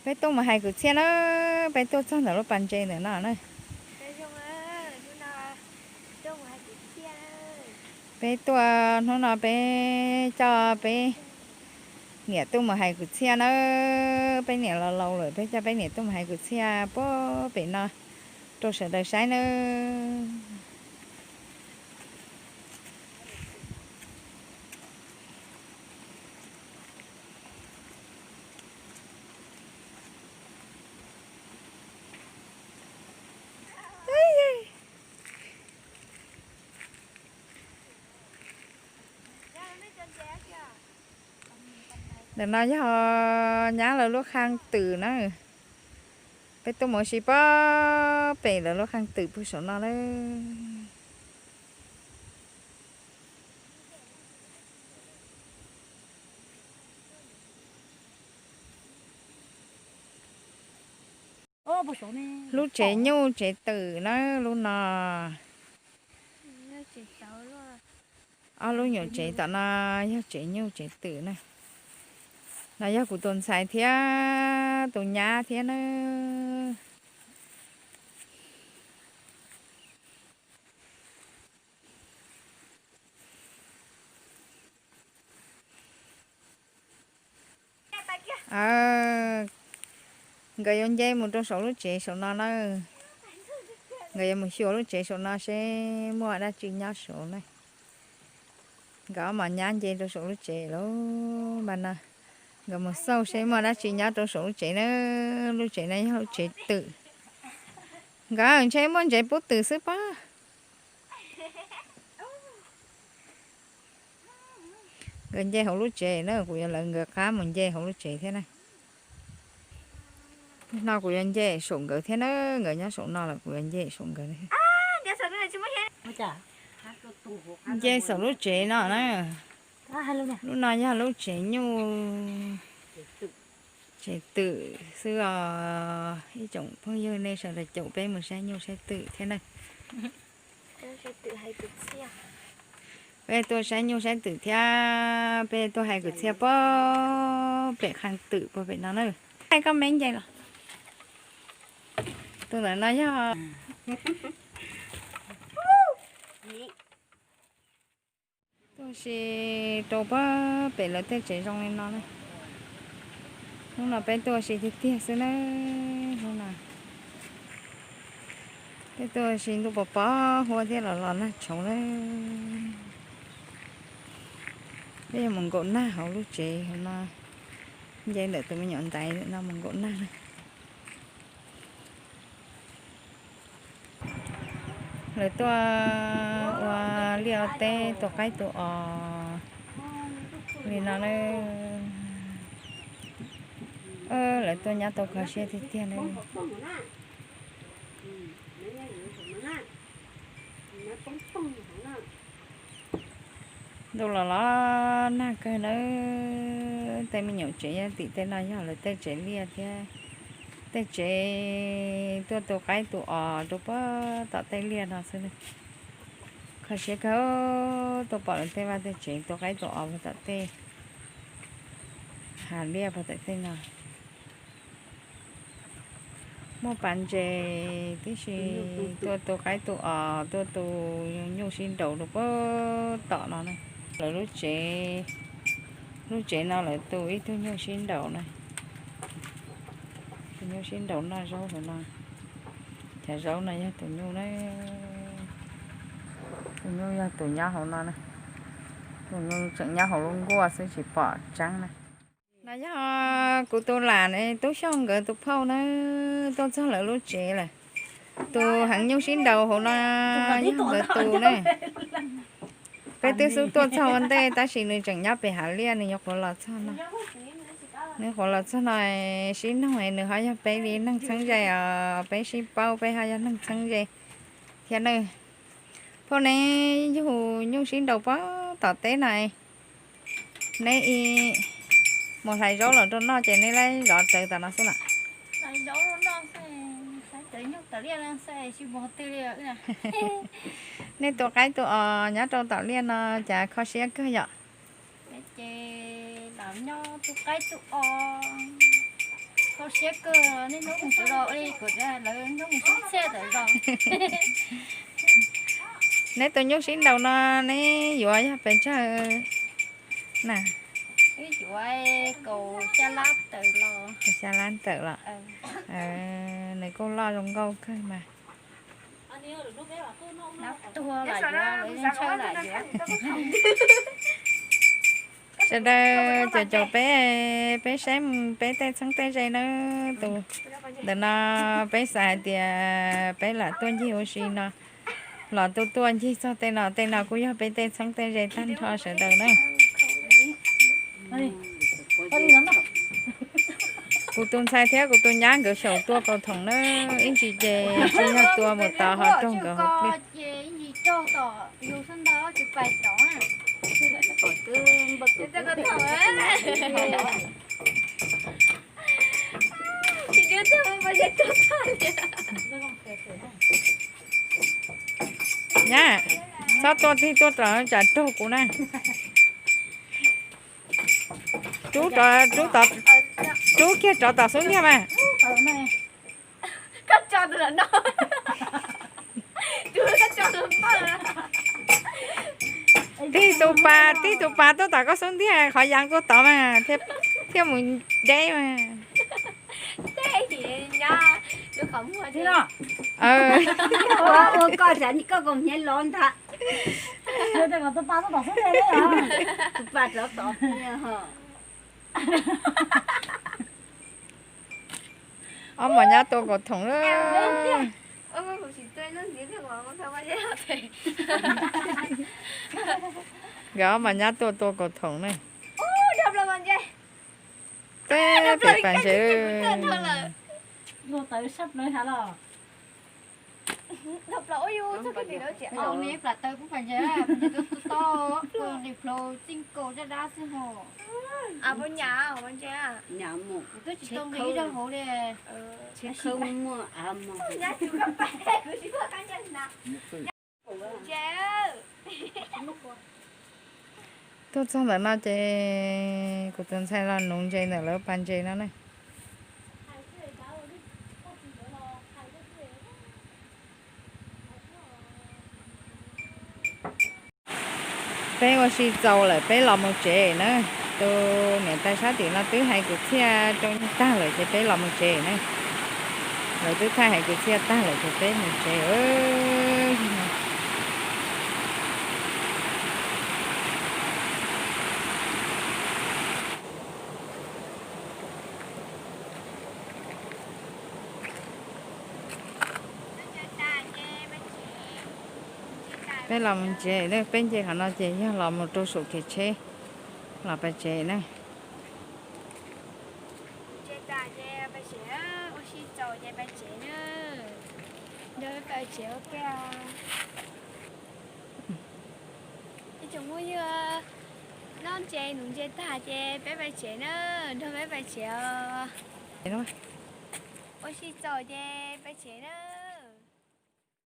Peb tuaj mus hais kwv txhiaj na, peb tuaj txog ntawm lub pas ntses ntawm no na. Peb tuaj hnub no peb coj peb niam tuaj mus hais kwv txhiaj na, peb niam laus laus lawm peb coj peb niam tuaj mus hais kwv txhiaj puag pem no rau sawv daws saib na. Ntawm no yog nyab lawv lub qhaj twm na. Peb tuaj mus ua si puag pem lawv lub qhaj twm puag saum no lawm. Lub tsev nyuj tsev twm na lub no. Ob lub nyuam tsev tom no yog tsev nyuj tsev twm na. No yog kuv tus ntxhais thiab tus nyab thiab na. Nkawd yuav nce mus rau saum lub tsev saum no na. Nkawd yuav mus xyuas lub tsev saum no seb muaj dab tsi nyob saud na. Nkawd ob mos nyab nce rau saum lub tsev lawm mas no. Nkawd mus xauj seb muaj dab tsi nyob rau saum lub tsev na. Lub tsev no yog lub tsev twm. Nkawd ntshe muaj ntsev pub twm xwb pob. Nkawd nce hauv lub tsev na, kuv yuav lawv nkawd qab mus nce hauv lub tsev thiab na. No kuv yuav nce saum nkawd thiab na, nkawd nyob saum no lawm kuv yuav nce saum nkawd. Nce saum lub tsev no na. Lub no yog lub tsev nyuj tsev twm xwb os. Ib tsoom phooj ywg nej sawv daws caum peb mus saib nyuj saib twm thiab na. Peb tuaj saib nyuj saib twm thiab peb tuaj hais kwv txhiaj puag pem qhaj twm puag pem no na. Koj me nce los. Tus ntawm no yog tuaj ua si rau puag pem lawv tej tsev zoo li no na. Hnub no peb tuaj ua si tiag tiag xwb na. Hnub no peb tuaj ua si ntuj pos pos huab thiab los los nag tshauv na. Peb yuav mus nkaum nag hauv lub tsev hauv no, nce ntawm tus me nyuam ntaiv no mus nkaum nag na. Lawv tuaj ua liaj ua teb tua qaib tua os li no na. Lawv tuaj nyob tau kho siab tiag tiag na. Ntuj los los nag kawg nawb. Tej me nyuam tsev nyob tim tej no yog lawv tej tsev liaj thiab. Tej tsev tuaj tua qaib tua os rau puag tom tej liaj no xwb. Kho siab kawg tuaj pom lawv tej vaj tej tsev tua qaib tua os puag tom tej hav liaj puag tom tej no. Muaj pas ntses tib si tuaj tua qaib tua os, tuaj tua nyuj sib nraus rau puag tom no na. Lawv lub tsev, lub tsev no lawv tua ib tug nyuj sib nraus na. Tus nyuj sib nraus noj zaub hauv no. Cov zaub no yog tus nyuj na. Tus nyuj yog tus nyob hauv no na. Tus nyuj tseem nyob hauv lub nkuaj xwb tsis pom tseeb na. No yog kuv tus lam tub Xyooj nkawd tus phauj na, tuaj txog lawv lub tsev lawm. Tus heev nyuj sib nraus hauv no yog nkawd tus na. Peb twb xub tuaj txog ua ntej tab sis nws tseem nyob pem hav liaj, nws nyuam qhuav los txog no. Nws qhuav los txog no sib noog, nws ho yog peb li neeg txheeb ze os, peb sib paub peb ho yog neeg txheeb ze thiab na. Phauj, neb yug nyuj sib nraus puag tom teb no, neb mus hlais zaub los rau noj ces neb laib zov rawv tom no xwb lawm. Nej tua qaib tua os nyob rau tom liaj no cas kho siab kawg yom? Ces los nyob tua qaib tua os, kho Siab kawg, nej hnub mus sawv los ua li kuv tias lawv hnub mus sib txhiaj tawm zos. Neb tus nyuj sib nraus no neb yuav yog pes tsawg na? Wb yuav kaum xya lab tawm los. Kaum xya lab tawm los. Nws kuj loj zoo nkauj kawg mas. Sawv daws caum caum peb, peb saib mus peb tej txheeb tej ze na. Tus ntawm no peb xav hais tias peb lam tuaj ncig ua si no, los tuaj tuaj ncig txog tej no, tej no kuj yog peb tej txheeb tej ze tag nrho sawv daws na. Kuv tus ntxhais thiab kuv tus nyab nkawd xyaum tua kaus thoom na, ib ntsis ces tsis yog tua mus tod ho raug nkawd hauv pliaj. Nyab, txhob tua tig tuaj rau tsam raug kuv na. Rub, rub kiag rov tom xub ntiag mas. Tig tus pas, tig tus pas tuaj tom koj xub ntiag, qhov yees tuaj tod mas thiaj mus deb mas. Ua koj, koj kom hniav lov ntag. Tus pas rov tom. Ob mos nyab tua kaus thoom lawm. Nkawd ob mos nyab tuaj tua kaus thoom na. Teb pem pas ntses. Tuaj txog ntawm no ces kuv tus ntxhais los nuv ntses ntawm lawv pas ntses no na. Peb ua si txaus lawm peb los mus tsev na. Tus niam tais sab tim no twb hais kwv txhiaj rau tag lawm ces peb los mus tsev na. Lawv twb thaij hais kwv txhiaj tag lawm ces peb mus tsev. Peb los mus tsev, peb nce qhov no ces yog los mus rau saum kev tsheb, los pais tsev na. Ib tsoom phooj ywg, noj ntses nuv ntses tag ces peb pais tsev na, nrog peb pais tsev os. Ua si txaus ces pais tsev na.